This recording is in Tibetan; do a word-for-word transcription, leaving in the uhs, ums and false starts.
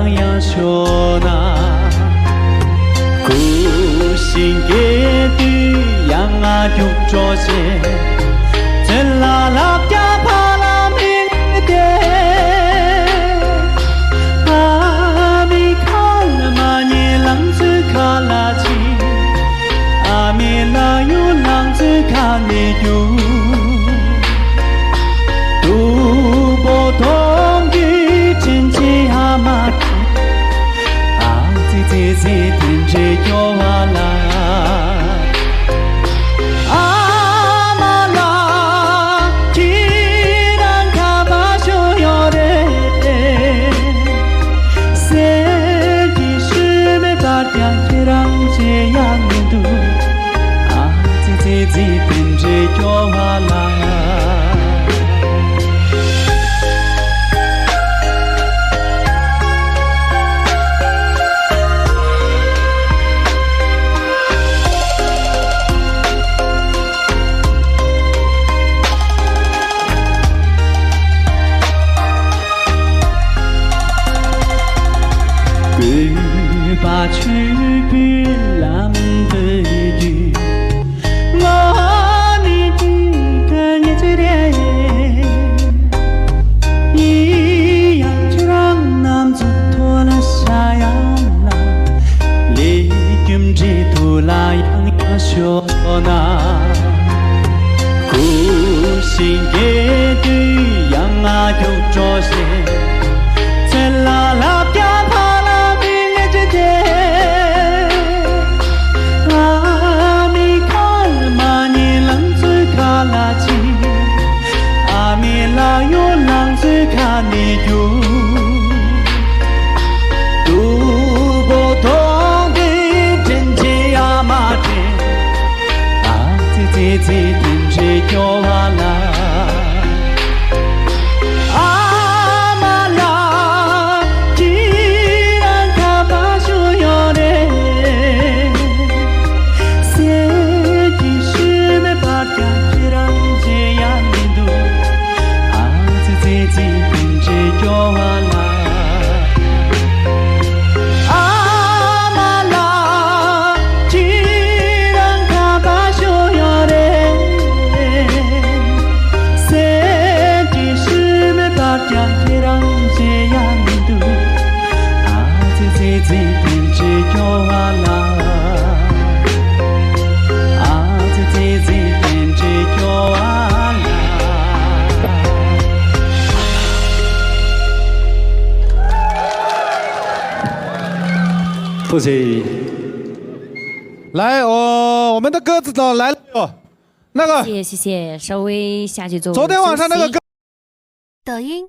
ཡང་ཡང་ཤོར་ན། སྐུ་ཞིང་གི་དུས་ཡང་ང་རྒྱུག་འགྲོ་ཞེས། ཚེ་ལ་ལབ་ཀྱང་ཕ་ལ་མིན་ཏེ། ཨ་མའི་ཁ་ལ་མ་ཉན་ལང་ཚོའི་ཁ་ལ་ཕྱིན། ཨ་མའི་ལག་གཡུག་ལང་ཚོའི་ཁ་ནས་རྒྱུག་སྟུག་པོ་དོང་གི་དྲིན་ཆེན་ཨ་མ་དྲིན། ཨ་ཙི་ཙི་ཙི་དེ་འདྲའི་སྐྱོ་བ་ལ། ཨ་མ་ལགས། ཁྱེད་རང་ཁ་པར་ཤོར་ཡོད་རེད། སེམས་ཀྱི་ཤུལ་མེད་པར་ཀྱང་ཁྱེད་རང་བརྗེད་ཡག་མི་འདུག་ཨ་ཙི་ཙི་ཙི་དེ་འདྲའི་སྐྱོ་བ་ལ། སྐུད་པ་ཆུ་བུར་ལམ་དུ་རྒྱུག་དངོས་གནས་དུས་གང་ངེས་ཅི་རེད། ཡིན་ཡང་ཁྱེད་རང་ནམ་ཚོད་ཐོག་ལ་ཤ་ཡང་ལ། ལས་རྒྱུ་འབྲས་ཐོག་ལ་ཡང་ཡང་ཤོར་ན། སྐུ་ཞིང་གི་དུས་ཡང་ང་རྒྱུག་འགྲོ་ཞེས། ཚེ་ལ་ལབ་ཀྱང་ཕ་ལ་མིན་ངེས་ཅི་དེ། ཨ་མའི་ཁ་ལ་མ་ཉན་ལང་ཚོའི་ཁ་ལ་ཕྱིན། ཨ་མའི་ལག་གཡུག་ལང་ཚོའི་ཁ་ནས་རྒྱུག་སྟུག་པོ་དོང་གི་དྲིན་ཆེན་ཨ་མ་དྲིན། ཨ་ཙི་ཙི་ཙི་དེ་འདྲའི་སྐྱོ་བ་ལ། ཨ་མ་ལགས། ཁྱེད་རང་ཁ་པར་ཤོར་ཡོད་རེད། སེམས་ཀྱི་ཤུལ་མེད་པར་ཀྱང་ཁྱེད་རང་བརྗེད་ཡག་མི་འདུག་ཨ་ཙི་ཙི་ཙི་དེ་འདྲའི་སྐྱོ་བ་ལ། ཨ་མ་ལགས། ཁྱེད་རང་ཁ་པར་ཤོར་ཡོད་རེད། སེམས་ཀྱི་ཤུལ་མེད་པར་ཀྱང་ཁྱེད་རང་བརྗེད་ཡག་མི་འདུག་ཨ་ཙི་ཙི་ཙི་དེ་འདྲའི་སྐྱོ་བ་ལ། ཨ་ཙི་ཙི་ཙི་དེ་འདྲའི་སྐྱོ་བ་ལ། ཐུགས་རྗེ་ཆེ། 来，哦，我们的鸽子的来了哟，那个，谢谢，谢谢，稍微下去做个休息。昨天晚上那个鸽抖音，